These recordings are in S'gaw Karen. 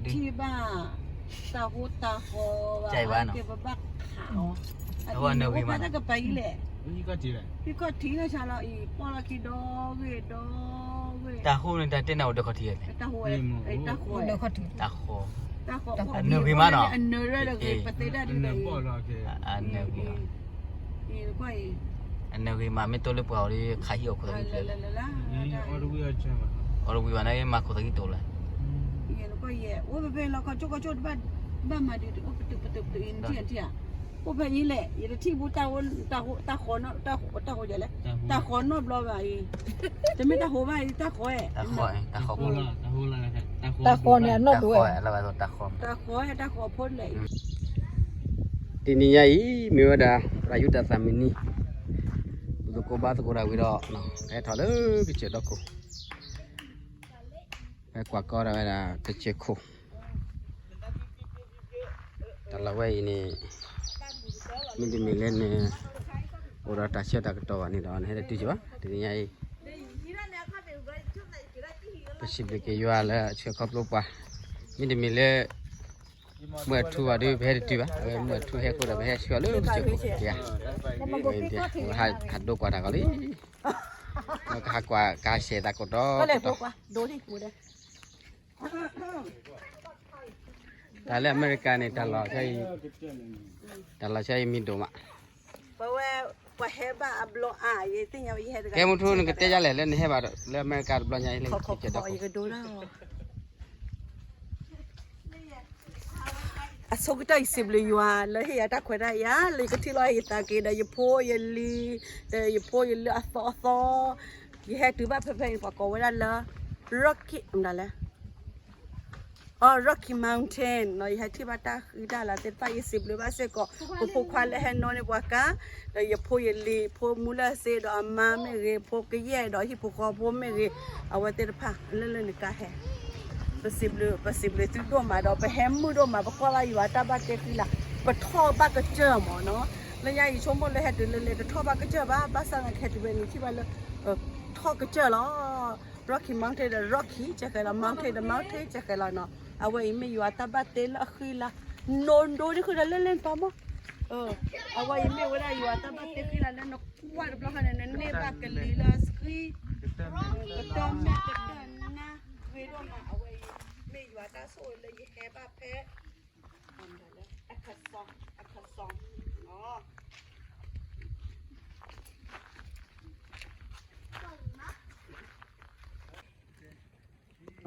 ထံၣ်ဘၣ် တၢ်ဟိတၢ်ဃီဘၣ် ကဲပဘၣ်ခးအီၤ အဝဲနၢၤဂ့ၤမး တၢ်ကပၤအံၤလဲၣ် ဟံၣ်ခီၣ်ထံးလီၤ အံၤ ပီၣ်လီၤခံဒီဂ့ၢ်ဒီဂ့ၢ် တၢ်ဟိန့ၣ် တၢ်တဲနၤအိၣ်ဒၢးခီၣ်ထံးလဲၣ် တၢ်ဟိ တၢ်ဃီ အနၢၤဂ့ၤမးနီၤ အနၢၤရၢၢ်ဒီးဂ့ၤ ပသ့ဒၣ်ဒ်လဲၣ် အနၢၤဂ့ၤ အနၢၤဂ့ၤမး မ့ၢ်တိၢ်လၢပှၤအိၣ်ဒီး ခးဟံၣ်အီၣ်ခိၣ်သကံၢ်ဖျၢၣ် အီၣ်တဝံၤဘၣ်န့ၣ် မၤခိၣ်သကံၢ်တိၢ်လၢ အိၣ်ဖဲဖဲလီၤ ခီကၠိကီၢ်ကၠိတဘၣ် ဘၣ်မၤဒုး အိၣ်ပတုာ်ပတုာ်ပတုာ်အံၤ နထံၣ်နထံၣ်ဧါ အိၣ်ဖဲအံၤလဲၣ် ယတထံၣ်ဘူး တၢ်ဃီ တၢ်ဃီယဲလဲၣ် တၢ်ဃီနီတဘျီဘၣ်အံၤ တမ့ၢ်တၢ်ဃီဘၣ်အံၤ တၢ်ဃီ တၢ်ဃီန့ၣ် အနီၢ်ဒိၣ်ဝဲ တၢ်ဃီ တၢ်ဃီဖိလဲၣ် တနံၤညါအံၤ မ့ၢ်ဝဲဒၣ် သရၣ်ယူဒၤသးမုၢ်နံၤ ပသကိးဘါသကိးတၢ်ဝံၤဒီး ဟဲထီၣ်လၢကစၢၢ်ဒီခိၣ် ဟဲကွၢ်ကီဒၣ်ဝဲဒၣ် ကစၢၢ်ခိၣ် တၢ်လီၢ်ဝဲအံၤန့ၣ် မ့တမ့ၢ်လၢန အိၣ်ဒီးတၢ်ဆၢတၢ်ကတီၢ်ဘၣ်န့ၣ်ဒီး နဟဲတတုၤကဘၣ် တနံၤညါအံၤ ပစံးဘျုးက့ၤယွၤလၢအဆှၢခီဖျိပှၤ မ့တမ့ၢ်လၢ မုၢ်အထူဘၣ်ဒီး ပဟဲတတုၤဘၣ် အဝဲမုၢ်အထူဟဲဃိဒီး ပဟဲဆှၢလၢကစၢၢ်ခိၣ်တယါ ဝဲဟးဒိကွၢ်တၢ်ကီလံ ကဟးကွၢ် ကဟးဆဲးသးကိးတီၤ တၢ်လၢအမဲရကၤန့ၣ် တၢ်လီၢ်ဆါအံၤ တၢ်လီၢ်ဆါအံၤမံၤဒိၣ်မး ပဝဲ ပှၤဟဲဘၣ်အဘျီအါ ယသ့ၣ်ညါဝဲ ယဟဲတဂၤ ကဲမုၢ်ထူနကတဲယၤလဲၣ် လၢနဟဲဘၣ်လၢအမဲရကၤတဘျီညါ လၢယကတဲဒီး အဆိကတၢၢ်ယစံးဘျုးယွၤ လၢဟ့ၣ်ယၤတၢ်ခွဲးတၢ်ယာ် လၢယကထံၣ်လီၤယသးက့ၤဒီး ယဖိယလံၤ ဒီးယဖိယလံၤအသီအသီ ယဟဲတုၤဘၣ်ဖဲဖဲအံၤ ပှၤကိးဝဲဒၣ်လၢ Rocky မတၤလဲၣ် အီ Rocky Mountain နီၤ ယဟဲထံၣ်ဘၣ်တၢ်ဃံတၢ်လၤသ့ၣ်တဖၣ် ယစံးဘျုးဘၣ်စ့ၢ်ကီး ပဖိခွါလၢဟဲနီၣ်န့ၢ်ပှၤကါ ဒီးယဖိယလံၤ ဖိမူလၢစ့ဒီးအမါမ့ၢ်ဂ့ၤ ဖိကယဲၢ်ဒီးဟံၣ်ဖိဃီဖိမ့ၢ်ဂ့ၤ အဝဲသ့ၣ်တဖၣ် လၢလၢနကါဟဲ ပစံးဘျုး ပစံးဘျုးသုဒိၣ်မးဒီး ပဟဲမုာ်ဒိၣ်မး ပကွၢ်ဘၣ်ယွၤတၢ်ဘၣ်တဲဃံလၤ ပထီၣ်ဘၣ်ကစၢၢ်မးနီၤ လၢညါယဆိကမိၣ်လၢဟဲတုၤလၢလဲၤတထီၣ်ဘၣ်ကစၢၢ်ဘၣ် ဘၣ်ဆၣ်သနာ်က့ဟဲတုၤဖဲန့ၣ်ထံၣ်ဘၣ်လၢ ထီၣ်ကစၢၢ်လီၤ Rocky Mountain ဒီး Rocky ကဲဃဲလီၤ Mountain ဒီး Mountain ကဲဃဲလီၤနီၤ အဝဲအံၤမ့ၢ်ယွၤတၢ်ဘၣ်တဲလၢအဃံလၤ နိဒိဒ်ဃုာ်ဒီးလၢလၢတၢ်မီၢ် အဝဲအံၤမ့ၢ်ဝဲဒၣ်ယွၤတၢ်ဘၣ်တဲဃံလၤလၢနကွၢ်တဘျီဃီန့ၣ် နန့ၢ်ဘၣ်ကလံၤလၢအဆှံ ကတၢၢ်မဲာ်ကတၢၢ်နါ ဂ့ၤဒိၣ်မး အဝဲအံၤ မ့ၢ်ယွၤတၢ်ဆိၣ်ဂ့ၤလၢယဟဲဘၣ်ဖဲ အခစီ အခစီ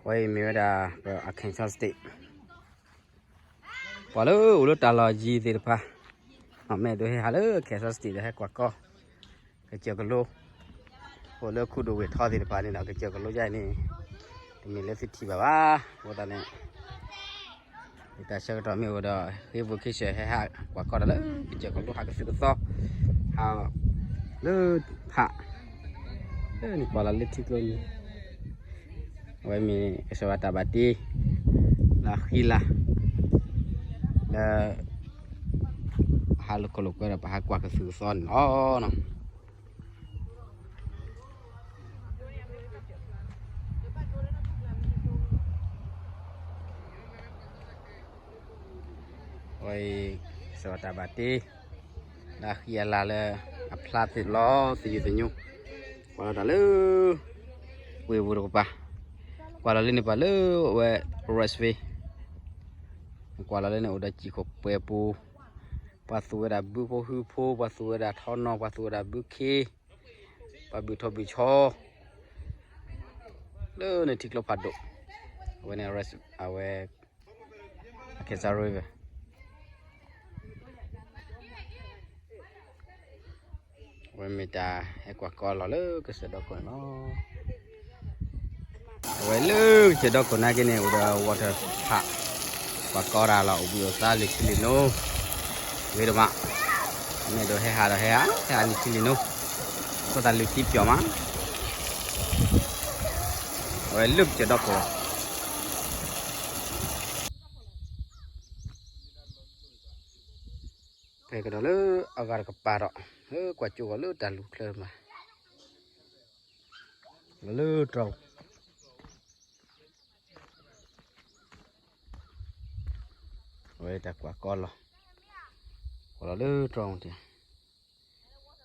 အဝဲအံၤမ့ၢ်ဝဲဒၣ် ပ Arkansas State ပှၤလၢအိၣ်လၢတၢ်လီၢ်ယံၤသ့ၣ်တဖၣ် မ့ၢ်အဲၣ်ဒိးဟဲဟးလၢ Arkansas State ဒီးဟဲကွၢ်ကီ ကစၢၢ်ကလိ အိၣ်လၢခူဒိၣ်ဝ့ၢ်ထီသ့ၣ်တဖၣ်န့ၣ်ဒီး ကစၢၢ်ကလိယါအံၤန့ၣ် တမ့ၢ်လၢသုထံၣ်ဘၣ်ဘၣ် အဃိသတးန့ၣ် ယတၢ်ဆၢကတီၢ်မ့ၢ်အိၣ်ဒီး ဟ့ၣ် vacation ဟဲဟးကွၢ်ကီတၢ်လၢ ကစၢၢ်ကလိဟးကသုးကသီ ဟးလၢဖး လၢနကွၢ်လီၤလၢထံကျိန့ၣ် အဝဲမ့ၢ်ကစၢ်ယွၤတၢ်ဘၣ်တ့ လၢအဃံလၤ လၢ ဟးလိာ်ခိၣ်လိာ်ကွဲဒီး ပဟးကွၢ်ကသုးကသီန့ၣ်လီၤ. အဝဲအံၤ ကစၢ်ယွၤတၢ်ဘၣ်တ့ လၢအဃံအလၤလၢ အဖျါသ့ၣ်လီၤသယုၢ်သညိ ကွၢ်လီၤတၢ်လၢ ဝ့ၢ်ပူၤတကပၤ ကွၢ်လီၤလၢန့ၣ်ပှၤလၢအဝဲ Roseville ကွၢ်လီၤလၢန့ၣ်အိၣ်ဒီးစံၣ်ခိၣ်ပှဲၤပူၤ ပှၤသူၣ်ဝဲဒၣ်ဘုဖိဟုဖိ ပှၤသူၣ်ဝဲဒၣ်ထီနီၤ ပှၤသူၣ်ဝဲဒၣ်ဘုခ့ ပှၤဘုၣ်ထီၣ်ဘုၣ်ဆီ လၢန့ၣ်ထံကျိဖးဒိၣ် အဝဲန့ၣ် Res- အဝဲ Arkansas River အဝဲမ့ၢ်တၢ်ဟဲကွၢ်ကီလီၤလၢကစၢၢ်ဒီခိၣ်န့ၣ်လီၤ. အဝဲလၢကစၢၢ်ဒီခိၣ်နာ်က့န့ၣ် အိၣ်ဒီး water park ကွၢ်ကီတၢ်လီၤ အိၣ်ဘှံးအိၣ်သါလံာ်ထံလံာ်နိ ဂ့ၤဒိၣ်မး မ့ၢ်အဲၣ်ဒိးဟဲဟးဒီးဟဲဟး ဟဲဟးလံာ်ထံလံာ်နိ အဃိသတးလံာ်ထံပျီမး အဝဲလၢကစၢၢ်ဒီခိၣ်လီၤ. ဖဲကဒီးလၢအဂၤတကပၤဒီး လၢကွၢ်ကၠိဂီၤလၢတၢ်လူၤချၢမး လၢတြီၤ ဝဲတၢ်ကွၢ်ကီလီၤ, ကွၢ်လီၤလၢတြီမူၤတ့ၢ်,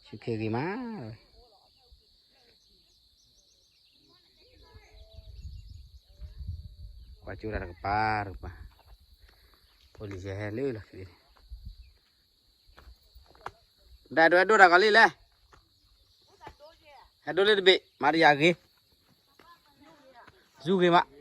ဆူၣ်ခ့ဂ့ၤမး, ကွၢ်ကၠိတၢ်တကပၤတကပၤ, ဖိလံၤယဟဲလၢလီၢ်ခံ, ဒၣ်ဒိဟဲဒိတၢ်ကီလံလဲၣ်, ဟဲဒိလၢတဘ့ၣ် မၤတယာ်ဂ့ၤ, စူဂ့ၤမး.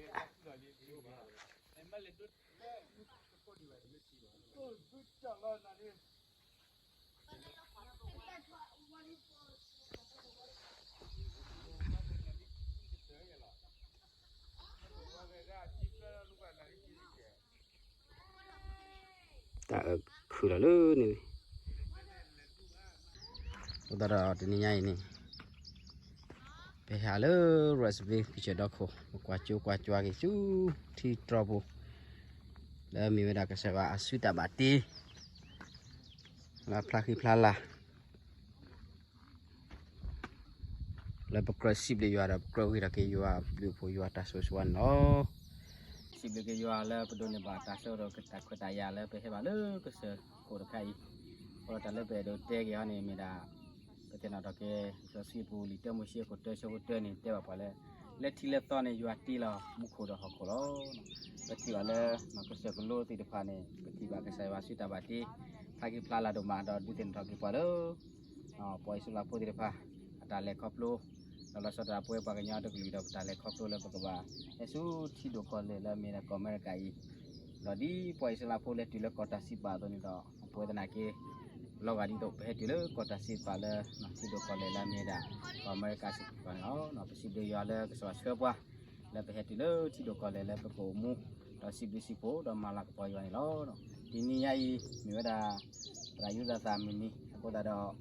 တၢ်အၢခုၣ်လီၤလၢန့ၣ်, အဃိသတးဒီးတနံၤညါအံၤန့ၣ် ပဟဲလၢ Wrightsville ကစၢၢ်ဒီခိၣ် ပကွၢ်ကၠိကွၢ်ကၠွါက့ၤဆူထံတြီပူၤ, လၢအမ့ၢ်ဝဲဒၣ်ကစၢ်ယွၤအစုတၢ်ဘၣ်တ့ လၢအဖျါဃံဖျါလၤ လၢပကြၢးစံးဘျုးယွၤဒီး ပကြၢးဂ့ၢ်ထီၣ်က့ၤယွၤအဘျုးအဖှိၣ် ယွၤတၢ်ဆိၣ်ဂ့ၤဆိၣ်ဝါန့ၣ်လီၤ. စံးဘျုးက့ၤယွၤလၢပဒိးန့ၢ်ဘၣ်တၢ်ဆၢကတီၢ် တၢ်ခွဲးတၢ်ယာ်လၢပဟဲဘၣ်လၢကစၢၢ်ခိၣ်တခါအံၤ, အဃိဒီးတၢ်လၢပအဲၣ်ဒိးတဲက့ၤအီၤန့ၣ် မ့ၢ်ဒၣ် ပသ့ၣ်နီၣ်ထီၣ်က့ၤ လံာ်စီဆှံပူၤ လံာ်တၢမိၤၡ့အခိၣ်တၢ ဆၢဖိတၢန့ၣ် တဲဘၣ်ပှၤလၢ လၢထံလၢသီန့ၣ် ယွၤတ့လီၤမူခိၣ်ဒီးဟီၣ်ခိၣ်လီၤ. ပထံၣ်ဘၣ်လၢ ကစၢၢ်ကလိသ့ၣ်တဖၣ်န့ၣ် ပထံၣ်ဘၣ်ကစၢ်ယွၤစုတၢ်ဘၣ်တ့ ဖျါဃံဖျါလၤဒိၣ်မး ဒီးဒုးသ့ၣ်နီၣ်ထီၣ်က့ၤပှၤလၢ ပှၤအံၣ်စရ့လးဖိသ့ၣ်တဖၣ် အတၢ်လဲၤခီဖျိ ဒီးလီၤဆီဒၣ်တၢ် ပဝဲပှၤကညီတကလုာ်ဒီးပတၢ်လဲၤခီဖျိလၢပကဘၣ်ဟဲဆူထံဒိၣ်ကီၢ်လဲၢ်လၢအမ့ၢ်ဒၣ်ကီၢ်အမဲရကၤအံၤ, ဒီးဒ်ပှၤအံၣ်စရ့လးဖိလဲၤတုၤလၢကီၢ်တၢ်စံးပာ်အသိးန့ၣ်ဒီး ပဝဲသနာ်က့ လီၤဂာ်ဒ်သိး ပဟဲတုၤလၢကီၢ်တၢ်စံးပာ်လၢ ထံဒိၣ်ကီၢ်လဲၢ်လၢအမ့ၢ်ဒၣ် ကီၢ်အမဲရကၤစ့ၢ်ကီးန့ၣ်လီၤ. ပစံးဘျုးယွၤလၢကစၢ်ယွၤဆှၢပှၤ လၢပဟဲတုၤလၢထံဒိၣ်ကီၢ်လဲၢ်လၢပကအိၣ်မူ ဒီးစံးဘျုးစံးဖှိၣ်ဒီးမၤလၤကပီၤယွၤန့ၣ်လီၤ. တနံၤညါအံၤ မ့ၢ်ဝဲဒၣ် သရၣ်ယူဒၤသၣ်မုၢ်နံၤ အဃိသတး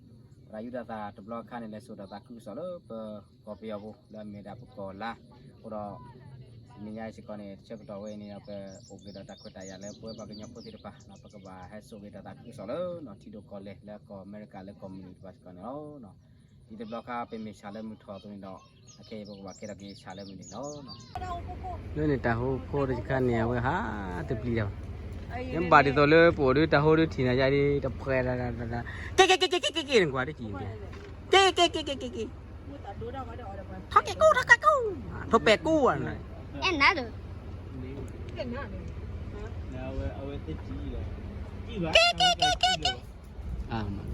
ဒီး သရၣ်ယူဒၤသၣ်တဘျီအခါန့ၣ် လဲၤစိာ်တၢ်သးခုကစီၣ်လၢပကီၢ်ပယီၤပူၤ လၢအမ့ၢ်ဒၣ်ပကီၢ်လါ, အဃိဒီး တနံၤညါအံၤစ့ၢ်ကီးန့ၣ် ဆၢကတီၢ်ဝဲအံၤန့ၣ်ဒီး ပအိၣ်က့ၤဒီးတၢ်ခွဲးတၢ်ယာ်လၢပဝဲပှၤကညီဖိသ့ၣ်တဖၣ် ပကဘၣ်ဟဲစိာ်က့ၤတၢ်သးခုကစီၣ်လၢ ထံဒိၣ်ကီၢ်လဲၢ်လၢကီၢ်အမဲရကၤလၢကီၢ်မုၢ်နံၤတဖၣ်စ့ၢ်ကီးန့ၣ်လီၤ. ဒ်တဘျီခါပမ့ၢ်ဆၣ်လၢမုၢ်ထီၣ်အသိးန့ၣ်ဒီး အခဲအံၤပကဘၣ်ကဲထီၣ်က့ၤဆၣ်လၢမုၢ်နံၤလီၤ. လၢန့ၣ်တၢ်ဟိဖိတခါန့ၣ် အဝဲဟးတပျံၤတၢ်ဘၣ်, ယဘၣ်ဒ်သိးလၢပအိၣ်ဒုးတၢ်ဟိဒုးထံၣ်နၤယါဒ် တဖှဲး က့က့က့က့က့က့ နကွၢ်တကံၢ်, က့က့က့က့က့က့, ထီၣ်က့ၤကိၣ် ထီၣ်က့ၤကိၣ်, ထီၣ်ပဲာ်ကိၣ်ဝဲန့ၣ်, အဲၣ်နၤဒီး က့က့က့က့က့, တနံၤညါ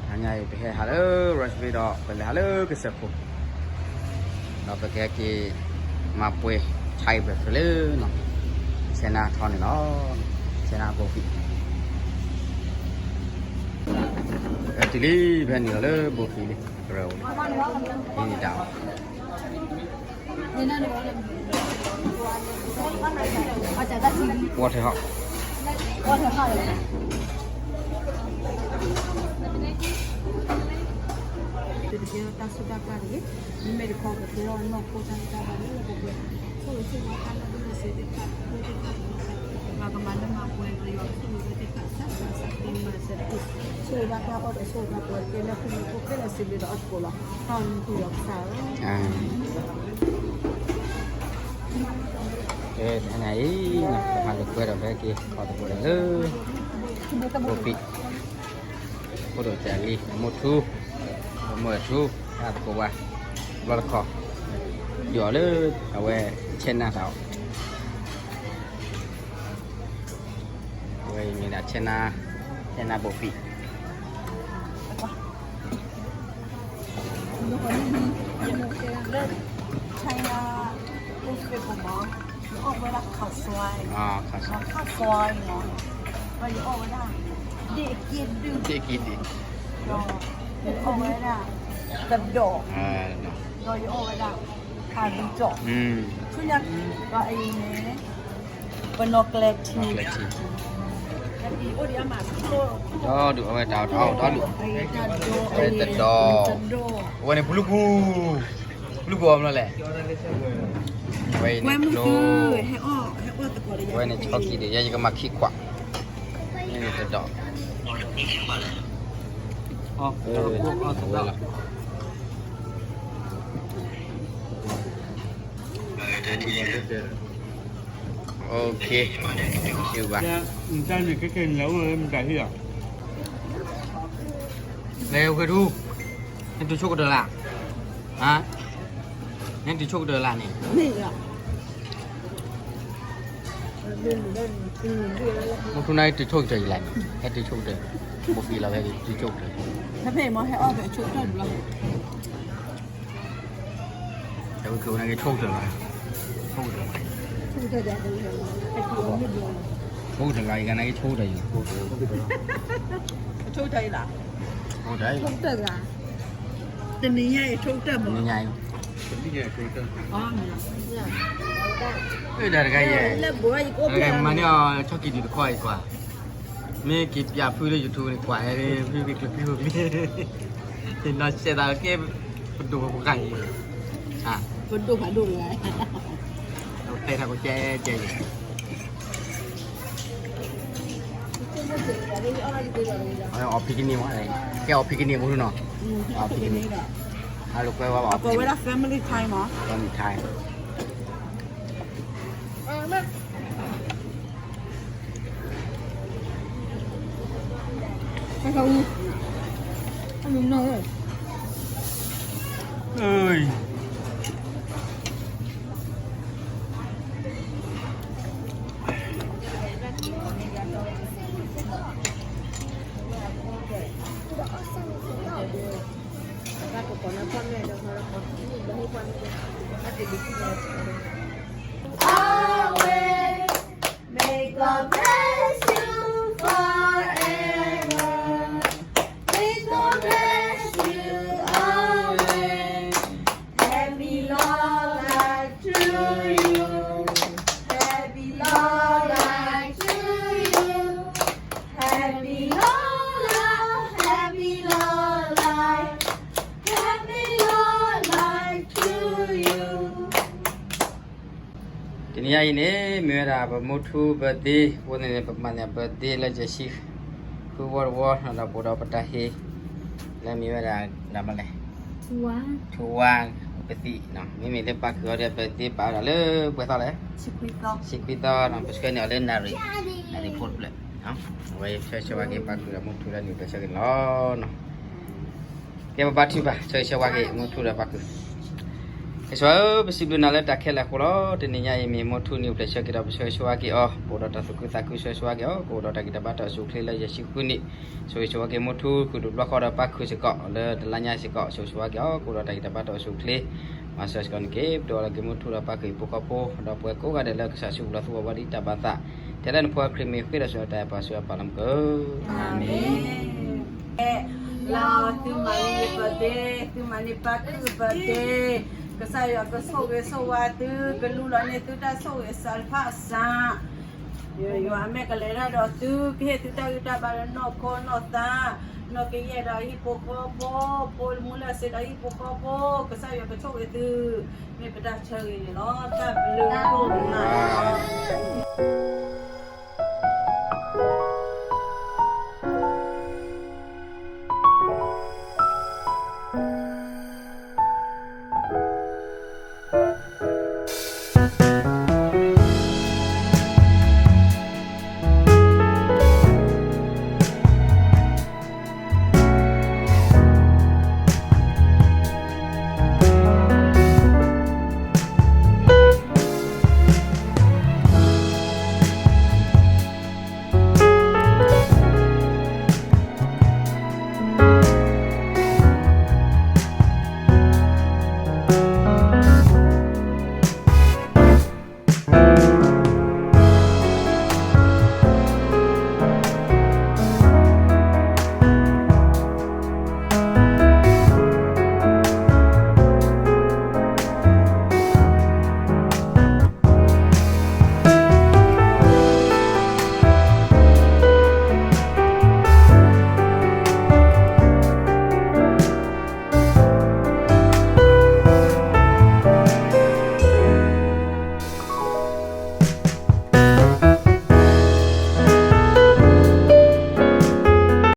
အံၤ ပဟဲဟးလၢ Wrightsville ဒီး ပလဲၤဟးလၢကစၢၢ်ခိၣ်, ဒီးပကဟဲက့ၤ မၤပှဲၤ Thai breakfast လၢ China ထီန့ၣ်လီၤ. China ဘိၣ်ဖံး တုၤလံ ပဟဲနုာ်လီၤလၢဘိၣ်ဖံးလံ ကရၢဝဲ ဒ်န့ၣ်တၢ် Water ဟီၣ် တကဲတၢ်စူၢ်တၢ်ကါတဂ့ၤ, မ့မ့ၢ်တခီပကဲထီၣ်နီၢ်ခိတၢ်စူၢ်တၢ်ကါလၢပှဲၤ, ဆိၣ်ဂ့ၤဆိၣ်ဝါတၢ်လၢပလိၤစ့သ့ၣ်တဖၣ်, ပကမၤလၢမၤပှဲၤ ပယီၤဆိၣ်ဂ့ၤဝဲသ့ၣ်တဖၣ် စၢ်စၢ်သ့မၤစၢၤတက့ၢ်, ဆိၣ်ဂ့ၤဘၣ်တၢ်အီၣ်ဒီးဆိၣ်ဂ့ၤဘၣ်ပှဲၤတက့ၢ် လၢဃုာ်လၢဖိဃဲလၢစံးဘျုးဒီးအီၣ်သကိးလီၤ. တၢ်အီၣ်မူဃုာ်ဒီးကစၢ်ဧၢ. ကဲ တနံၤညါအံၤ ပဟးလိာ်ကွဲဒီး ပဟဲက့ၤခီၣ်သကိးဒီးလၢ ဘိၣ်ဖံး ဖိဒိၣ်တၢ်လံ မိၢ်ထူ မိၢ်ထူ တၢ်သကိးဝါ ဘျီတခီ ဒုးအီၤလၢ အဝဲ China တၢ်အီၣ် အဝဲအံၤမ့ၢ်ဒၣ် China, China ဘိၣ်ဖံး လၢ China အိၣ်စ့ၢ်ကီးမး ယအီၣ်ဝဲဒၣ်ခါစွါ, ခါစွါ, ခါစွါနီၤ, ဒီးယအီၣ်ဝဲဒၣ် ဒ့ၣ်က့ဒုၣ်, ဒ့ၣ်က့ဒုၣ်, ဒီးယအီၣ်ဝဲဒၣ် ကဒီး, ဒီးယအီၣ်ဝဲဒၣ် ခါဒုၣ်ကၠီၣ်, ဆူညါ, ဒီးအံၤန့ၣ် ပနီၢ်ကျဲထံ, ဒီဒူၣ်အဝဲတၢ်အီၣ်တၢ်အီၣ်ဒီဒူၣ်, အဝဲတဒီး, အဝဲန့ၣ်ပလူၤကူ, ပလူၤကူအီၤမနုၤလဲၣ်, အဝဲအံၤန့ၣ်ကျိ, အဝဲန့ၣ်ဆီခံဒီး ယဲယကမၤခံခွး, န့ၣ်တဒီး, အဝဲလီၤ. OK, တၢ်န့ၣ်ကဲကဲန့ၣ်လၢအိၣ်မတၤဟံၣ်လီၤ. လဲၤဝဲဒူ, နတုၤဆိကတၢၢ်လၢ်, နတုၤဆိကတၢၢ်လၢ်န့ၣ်, မုၢ်ထူနၤတုၤဆိကတၢၢ်ယံၤလၢ်န့ၣ်, ဟဲတုၤဆိကတၢၢ်, ဘိးက့ၤလီၤဝဲတုၤဆိကတၢၢ်, ဟဲဖဲအံၤမ့ၢ်ဟဲအီၣ်ဖဲဆိကတၢၢ်တဘျီ တဝံခိၣ်နက့ၤဆိကတၢၢ်လီၤ, ဆိကတၢၢ်, ဆိကတၢၢ်လီၤ, ယကနက့ၤဆိကတၢၢ်ယံၤ, ဆိကတၢၢ်လီၤ, တနံၤညါအံၤဆိကတၢၢ်မး, တနံၤညါအံၤ, တနံၤညါအံၤဆိကတၢၢ်, တဂၤယဲ, တဂၤမၤန့ၢ်အီၤ ဆီၣ်ကံၤဒံးတခီအံၤကွၢ်, မ့ၢ်က့ၤပၠးဖုလၢ YouTube န့ၣ် ကွၢ်ဟဲဖုက့ၤကျၢၤဖု, ယနီၢ်ဆဲးသးကဲ, ပဒိၣ်ပှၤကါအံၤ, ပဒိၣ်ဖးဒိၣ်တဂၤ, တဲထီၣ်ကကဲကဲအံၤ, အီၣ်ဖံကနံၣ်မး, ကဲအီၣ်ဖံကနံၣ်မးနီၤ, အီၣ်ဖံကနံၣ်, အလိာ်ကွဲဝဲဘၣ်, အကိးဝဲဒၣ် family time မး, family time. Always, may God bless you forever. May God bless you always. Happy long life to you. Happy long life to you. Happy long life, happy long life, happy long life to you. တနံၤညါအံၤန့ၣ် မ့ၢ်ဝဲဒၣ်ပမိၢ်ထူ birthday အဃိန့ၣ် ပမၤန့ၢ် birthday လၢယဲၢ်ဆံဃုဝီတဝီ ဒီးပအိၣ်ဒီးပတၢ်ဟ့ၣ် လၢမ့ၢ်ဝဲဒၣ် ဒၣ်မလဲၣ် ထူဝါ ပသံၣ်, မ့မ့ၢ်လၢပၢ်ခုၣ်အီၤဒီး birthday ပာ်ဝဲဒၣ်လၢပှဲၤသီလဲၣ်, ဆံခွံသီ, ပဆှၢန့ၢ်အီၤလၢနၣ်ရံၣ်, နၣ်ရံၣ်ဖိတဖျၢၣ်, အဝဲဆၢဂ့ၤဆၢဝါက့ၤပၢ်ခုၣ်ဒီးမိၢ်ထူလၢနံၣ်ပျဲၢ်ဆၢက့ၤန့ၣ်လီၤ. ကဲပဘါထုကဖၣ် ဆၢဂ့ၤဆၢဝါက့ၤ မိၢ်ထူဒီးပၢ်ခုၣ်. ကစၢ်ဧၢ, ပစံးဘျုးနၤလၢတၢ်ခဲလၢာ်အဃိလီၤ. တနံၤညါအံၤမ့ၢ်မိၢ်ထူနံၣ်အိၣ်ဖျဲၣ်ဆၢက့ၤဒီး ပဆၢဂ့ၤဆၢဝါက့ၤအီၤ, ပအိၣ်ဒီးတၢ်သူၣ်ခုသးခု ဆၢဂ့ၤဆၢဝါက့ၤအီၤ, ကအိၣ်ဒီးတၢ်ဂံၢ်တၢ်ဘါတၢ်အိၣ်ဆူၣ်အိၣ်ချ့လၢယဲၢ်ဆံဃုနံၣ်, ဆၢဂ့ၤဆၢဝါက့ၤမိၢ်ထူ ဃုာ်ဒိၣ်ဘျီဃီဒီးပၢ်ခုၣ်စ့ၢ်ကီး လၢတလါညါစ့ၢ်ကီး ဆၢဂ့ၤဆၢဝါက့ၤအီၤ, ကအိၣ်ဒီးတၢ်ဂံၢ်တၢ်ဘါတၢ်အိၣ်ဆူၣ်အိၣ်ချ့, မၤစၢၤစ့ၢ်ကီးန့ၣ်က့ၤ ပတီၢ်လီၤက့ၤမိၢ်ထူဒီးပၢ်ခုၣ်အံၤဖိဃီဖိ, ဒီးပဝဲကိးဂၤဒဲးလၢကစၢ်စုပူၤလီၤသူဝဲဒ်တၢ်ဘၣ်သး, ထဲလၢနဖိအချ့မ့ၢ်ဃ့ဒီး ဆၢတၢ်အဲၣ်ပှၤစၢၤပာ်လီၤမုၢ်ကၢ အၤမ့ၣ်. လၢသုမၤန့ၢ်ယ birthday, သုမၤန့ၢ်ပၢ်ခုၣ် birthday, ကစၢ်ယွၤကဆိၣ်ဂ့ၤဆိၣ်ဝါသု, ကလူလီၤန့ၢ်သုတၢ်ဆိၣ်ဂ့ၤစးတဖၣ်အစး, ယွၤအမ့ၢ်ကလဲၤတၢ်ဒီးသု, ကဟ့ၣ်သုတၢ်ဂံၢ်တၢ်ဘါလၢနီၢ်ခိနီၢ်သး, နီၢ်ကယဲၢ်ဒီးဟံၣ်ဖိဃီဖိ, ဖိမူလၢ်စ့ဒီးဟံၣ်ဖိဃီဖိ, ကစၢ်ယွၤကဆိၣ်ဂ့ၤသု, မ့ၢ်ပတၢ်ဆၢဂ့ၤန့ၣ်လီၤ. တၢ်ဘျုးဒိၣ်မးလီၤ.